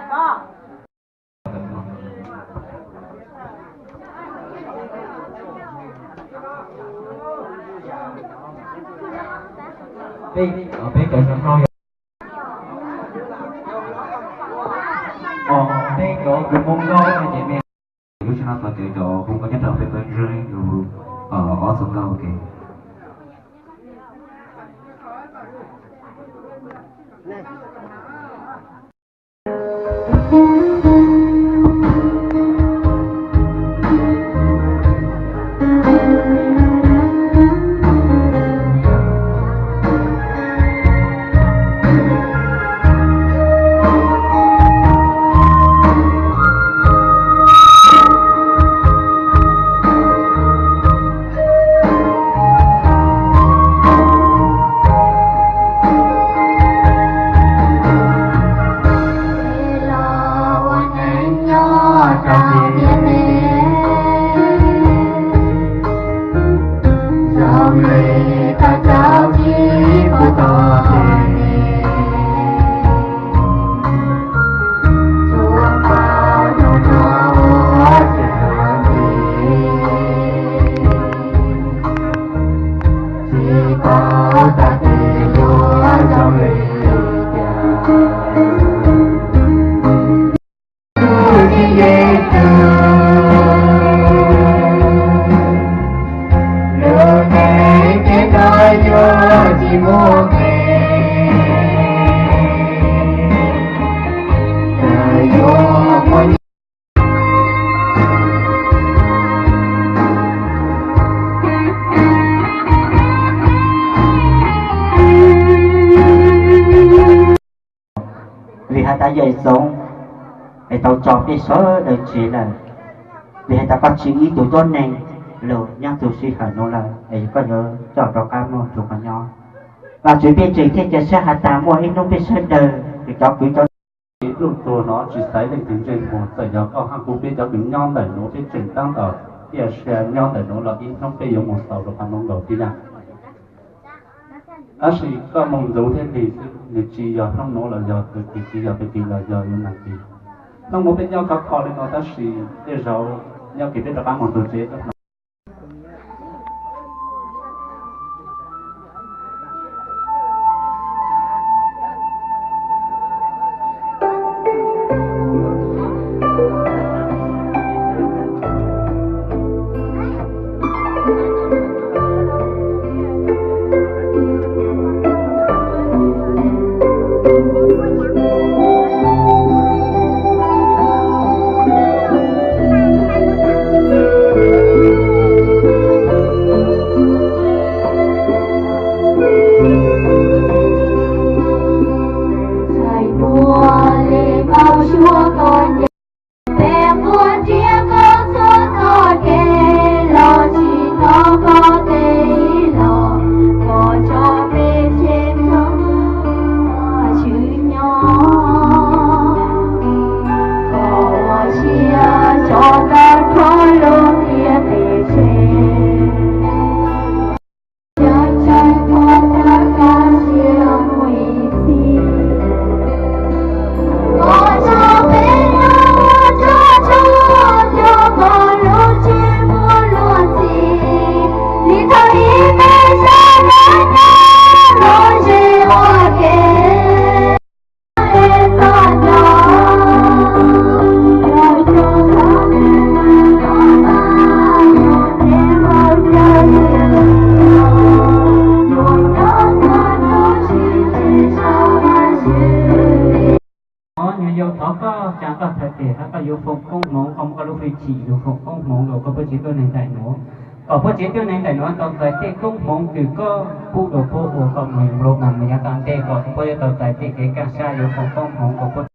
Peb, peb cov xov tooj yog, peb cov kws Hmoob Nkauj ces me, lub sij hawm no cov Hmoob Nkauj nyob rau peb peb lub, ob txog nkauj ua ke. Vim has tas Yawm Txoov es tau tso peb sawv daws tseg lawm, vim has tas koj tsim ib tug tuab neeg lug nyob txug sij hawm nuav lawm es koj yuav coj rov qab moog rua qhov nyob. Vaajtswv peb tseem thiaj ca sab has tas muaj ib hnub peb sawv daws, cov kwv cov tij, ib tug tuag no tsis xaiv leej twg ntsej muag, txawm yog koj hab kuv, peb cov kwv nyob ntawm nuav peb tseem taab tom tiaj sia nyob ntawm nuav los ib hnub peb yuav moog xaus rua qhov nuav nkaus thiab yog. Tab sis koj moog ntxuv thiab lig xwb, nws tsis yog hnub nuav los yog txuas kis, tsis yog peb kis los yog yuav nag kis. Hnub nuav peb nyob khov kho li no tab sis tej zaum nyob kis peb rov qab moog txug tsev. Txhais muag li npau suav koj ncaim, peb quaj nrhiav koj txhua txoj kev los tsis hnov koj tej lus, koj tso peb tseg rau Vajtswv nyob, koj ua siab tso tag nrho lub ntiaj teb tseg. Nyuam yaus thov koj, caag koj txhais tes hab koj yuav foom koob hmoov, koj muab koj lub hwj chim yuav foom koob hmoov rau koj puab tsev tuab neeg ntawm nuav, kom puab tsev tuab neeg ntawm nuav tau txais tej koob hmoov kws koj pub rau puab ua koj moog lug mas mus yav taag ntej, kom puab yuav tau txais tej kev kaj sab yuav foom koob hmoov rau puab.